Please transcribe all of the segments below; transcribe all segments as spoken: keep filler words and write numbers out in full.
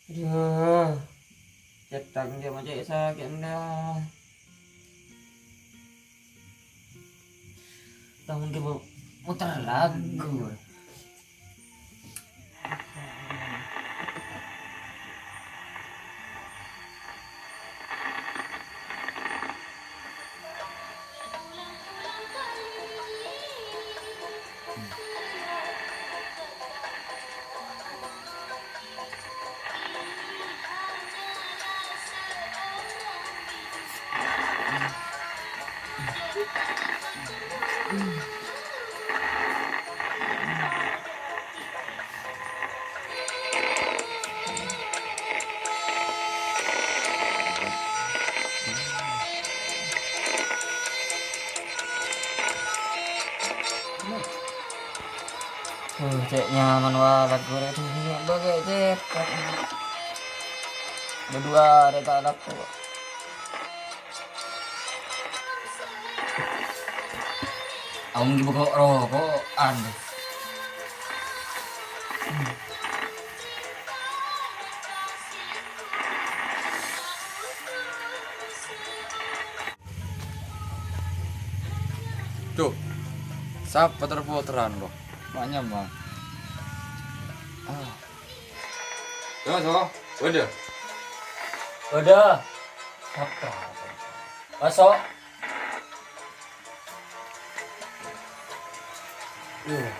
Aduh, cètak ngghi ma' cè' sakè'na. Taon ki mo-, muter lagu. Uh, cè' nyaman wa lagu rè. Duh, bâ' kè cètak. Bâdua rè ta' lako. Aung ghi' bâko' roko'an. Duh, sapa ter-poteran, lo? Ma' nyaman. Ah. Yo, so. Waduh. Waduh. Sapa? Masuk. Iya.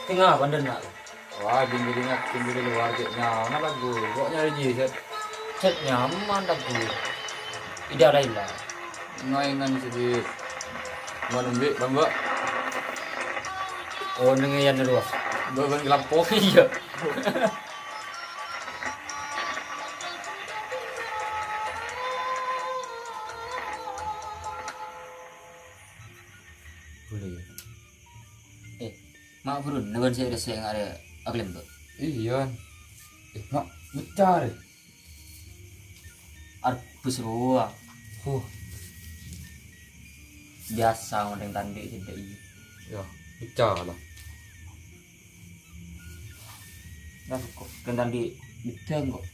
Tengah bandel nak. Wah, dinggiringa, dinggiri luar, cè' nyaman lagu. Kok nyarè jhi, Sèt? Sèt nyaman lagu. Ida Laila. Ngoengan sedikit. Mau nembe', Bang, Mbak? Oh, neng yan dulu. Mbak, Bang, kelampo. Iya. Boleh, ya? Eh, ma' burun, nabân sè ressè ngarè akalèmbâ'. Iyâ. Eh, ma' beccè rè. Arbus rowa. Huh. Biasa ngodheng tandhi' cedhâ' iyâ. Yâ, beccè la. Nah, kok kan tandhi' bidhâng kok.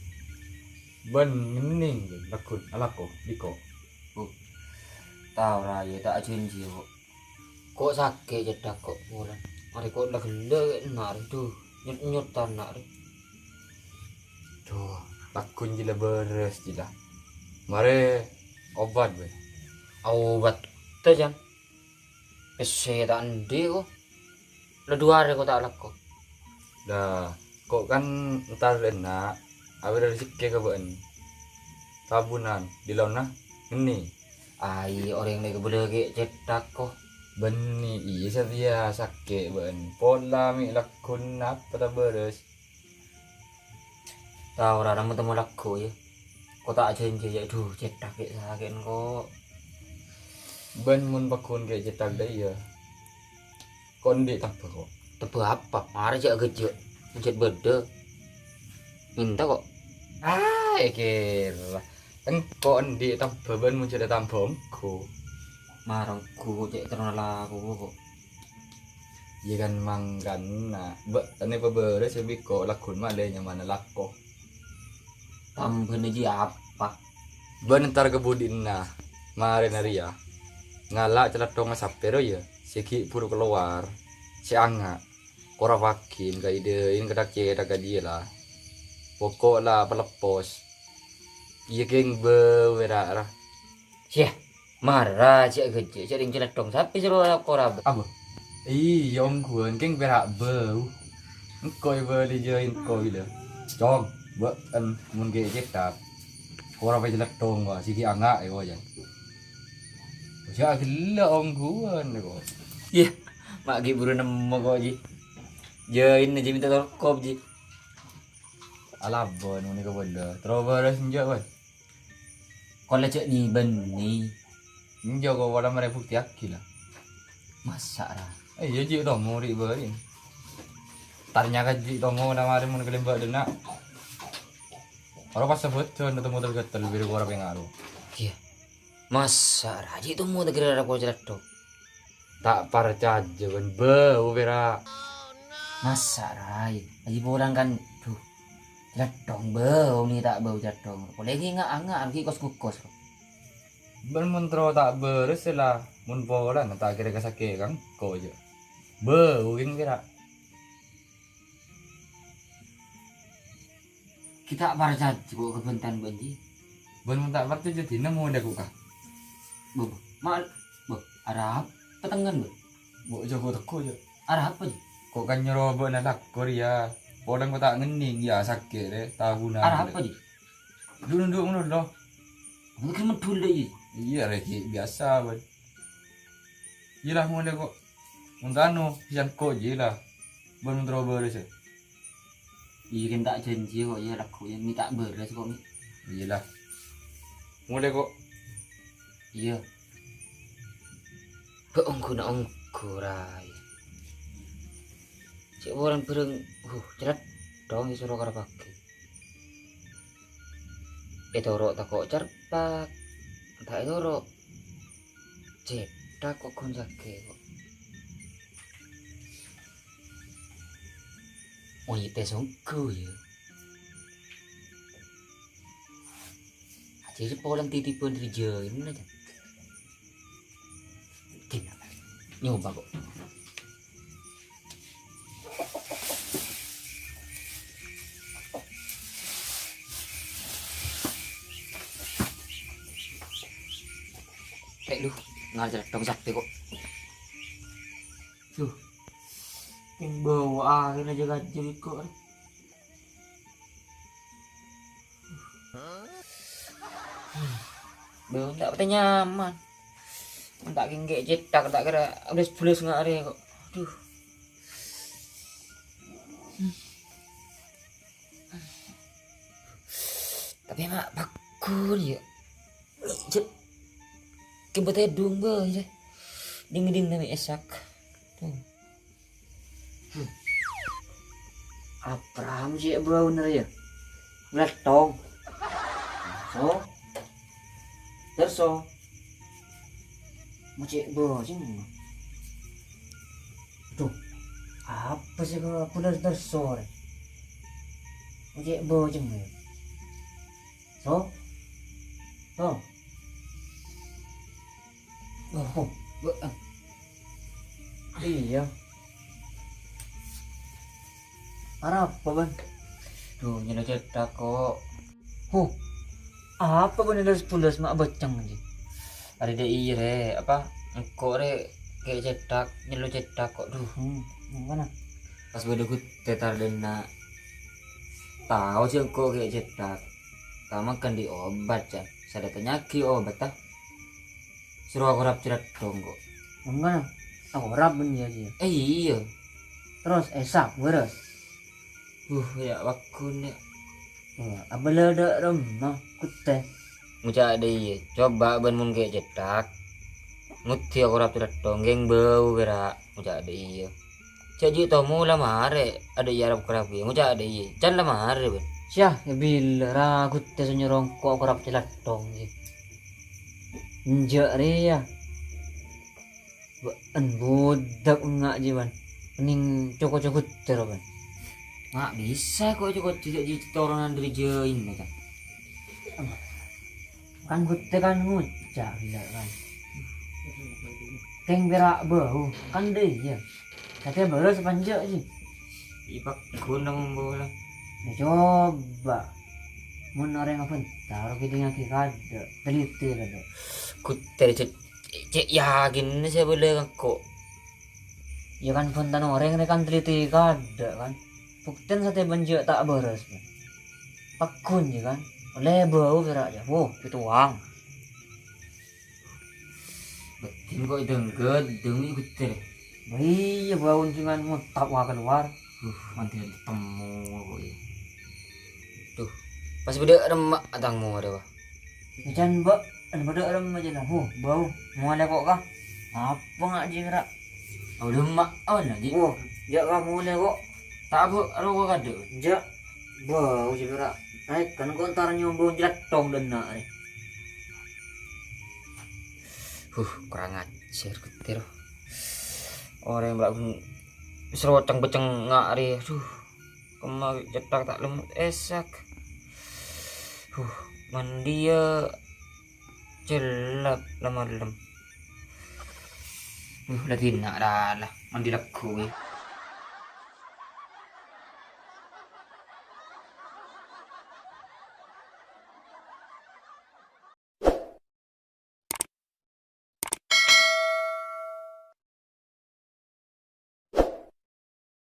Bân ngennèng, laghun alako, biko. Oh, tao ra, yâ, ta' ajhânjhi, kok. Ko' sakè' cèthak ko' polana. Arè ko' la ghellâ' kè' enna' rè. Dhu, nyut-nyut ta' enna' rè. Dhu, laghun jiyâ la bârâs jiyâ la. Marè obat bhâi. Obat ta', Jang? Pèssè ta' andi' ko'. La dhu arè ko' ta' alako. Dah, ko' kan entar enna', abâ' rejekkè ka bâ'en. Tabunan, dilaonna, ngennè. Ai, orèng lè kabâlâ kè' cèthak ko'. Bânnè, iyâ satèya sakè' bâ'en. Pola mè' laghun napa ta' bârâs. Tao ra, mon temmo lagghu, yâ. Ko' ta' ajhânjhi, yâ, dhu, cèthak kè' sakè'en, ko'. Bân mon pagghun kè' cèthak dâ' iyâ. Ko' andi' tebbhâ, ko'. Tebbhâ apa? Mara jhâ' ghâjjhâ'. Mon jhât bâdâ. Minta, ko'. Ah, èkèra. Engko' andi' tebbhâ bân mon jhât ètambhâ ongghu. Mara ongghu, cè' terro lagghu, ko'. Iyâ kan mangkana, bâ-, ane pabârâs bi' ko' lagghun malè nyamana lako. Tambhâna jiyâ apa? Bân entar ka budina, marèna rèya. Ngala' calèthongnga sapè rowa yâ, sè ghi' buru kalowar, sè anga'. Kora paghin ka idâ, in kadhâk-cèthak ka jiyâ la. Poko' la paleppos. Iyâ kèng bâ wèra' ra. Siyah. Mara jhâ' ghâjjhâ', jhâ' rèng calèthong sapè sè rowa kora bâ. Apa? Iyâ, ongghuwân, kèng pèra' bâu. Engko' èbâli jâ engko' bilâ. Cong, bâ'en mon ghi' cèthak. Kora pè calèthong, wa, sè ghi' anga', wa, jâ. Jhâ' ghellâ' ongghuwân, ko'. Iyâ, ma' ghi' buru nemmo, ko', Ji. Jâ, inna, Ji, minta torkop, Ji. Alabân, mon èkabâlâ. Terro bârâs enjâ', wa. Kola jhâ' ni-bânnè. Enjâ' ko' wala marè buktèyaghi la. Masa' ra? Eh, iyâ, Ji' Tomo ri' bâri'. Tarnyaka Ji' Tomo la marè mon kalèmbâ' dâ' enna'. Ora pas sabâdhân Tomo tel-ghâtel bâri' kora pèngaro. Iyâ. Masa' ra Ji' Tomo ta' kèra ra kocèlèdhok? Ta' parcajâ bân bâu pèra'. Masa', Rai? Aji polana kan, duh, cèlèttong bâu, nè ta' bâu cèlèttong. Polè ghi' nga'-anga' ghi' kos-kukos. Bân mon terro ta' bârâs la, mon polana ta' kèra ka sakè' kangko jâ'. Bâu kèng pèra'. Ghi' ta' parcajâ ko' ka bhânten bâ'na, Ji. Bân mon ta' parcajâ, dina molè ko' ka. Bâ, bâ. Ma-, bâ, arapa tengngan, bâ? Bâ, jâ' ko' tekko, jâ'. Arapa, Ji? Ko' kan nyoro bâ'na lako rèya. Polana ko' ta' ngennèng, yâ, sakè' rè, tahuna. Arapa, Ji? Dhu-, dhu-, ngono, lo. Mungkin medhul, dâ', Ji. Iyâ, rè, ghi' biyasa, bân. Iyâ la, molè ko'. Mon ta' anu, sèngko' jiyâ la. Bân mon terro bârâs, yâ. Iyâ, kan ta' jhânjhi ko', iyâ, lagghu', iyâ, mè' ta' bârâs ko', mè'. Iyâ la. Molè ko'. Iyâ. Bâ, ongghu na' ongghu, Rai. Cè' polana bhârâng, huh, cèlèttong èsoro karepaghi. Ètoro' tako' carpak, ta' ètoro' cèthak ko' ghun sakè' ko'. Oi, tè songghu, yâ. Ajiyâ polana titipan dâri jâina, Jang. Dina, nyoba ko'. Eh, lu, ngajar dong sakti ko'. Duh, yang bawa akhirnya jaga jengkok. Duh, ta' patè nyaman. Ta' kèngkè cèthak, ta' kèra bulus-bulus nga' arè ko'. Duh. Tapè ma' paggun, yâ. Cè', kèbâ tèdung bâi, yâ. Ding-ding nami esak. Tuh. Hmm. Abraham cè' bâuna rèya. Lettong. So. Terso. Mo cè' bâ, cèng. Duh, apa sè kabulâ terso rè? Mo cè' bâ, cèng, rè. So? To. Oh, oh, bâ-, ah. Iyâ. Arapa, Bân? Duh, nyèlo cèthak, ko'. Huh, apa bâ'na les-pules ma' bâceng, Ji? Arè dâ' iyâ, rè, apa, engko' rè kè' cèthak, nyello cèthak ko', duh. Hmm, mangkana? Pas bâdâ ghuttè tardhâna, tao jâ' engko' kè' cèthak. Tao mangkana dhi' obat, jâ'. Sadhâjâ nyaghi obat, ta? Soro akorap cèthak dong, ko'. Mangkana, akorap bân iyâ, Ji? Eh, iyâ. Terros, eh, sap, bârâs? Buh, yâ, paggun, yâ. Wah, abâlâ dâ' remma, ghuttè. Ngoca' dâ' iyâ, coba bân mon kè' cèthak. Ngoddi akorap cèthak dong, ghun bâu pèra', ngoca' dâ' iyâ. Jâ' ji' tomo la marè, adâ' iyâ arap-korap ghun, ngoca' dâ' iyâ. Can la marè, bân. Syah, yâ bilâ ra ghuttè sè nyoro engko' akorap cèthak dong, yâ. Enjâ' rèya. Bâ'en budhâk enga' jiyâ, Bân. Mending co-koco ghuttè ro, Bân. Ma' bisa ko' co-koco jâ' ji' toronan dâri jâina, Cang. Kan ghuttè kan ngoca' gellâ' kan. Kèng pèra' bâu, kan dâ' iyâ. Satèya bârâs apa enjâ', Ji? Iyâ, Pak. Ghun nang bola. Yâ, coba. Mon orèng abhânta, ro kèdingngaghi kaadâ', teliti kaadâ'. Ghuttè, Cè'. Cè' yakinna sè abâlâ engko'. Yâ kan bhântan orèng rè kan teliti kaadâ' kan. Buktèna satèya bân jâ' ta' bârâs, kan. Paggun jâ' kan. Ollè bâu pèra' jâ'. Wo, pètowang. Bâdin kok dengngghât, dengngghât ghuttè. Bâ iyâ, bâuna sèngan ngontap wa kalowar. Huh, mantè temmo kok iyâ. Duh, pas bâdâ remma' atangmo rè, wa. Yâ, can, Bâ', bâdâ remma' jâ' la. Huh, bâu, molè kok, ka? Apa nga' jiyâ, Ra? Aduh, ma', awan lagi. Wah, jâ' ka molè kok. Ta' bâ', aro kok kaadâ'. Jâ', bâu jiyâ, Ra. Naèk kan kok entar nyombong jlattong dâ' enna' rè. Huh, kurang ajar, ghuttè ro. Orèng bâ' ghun Sèroceng-bâceng nga'rè, aduh, kemma cèthak ta' lem-, èsak. Huh, mandiya cellep la malem. Uh, la dinna' ra la, mandi lagghu, wè.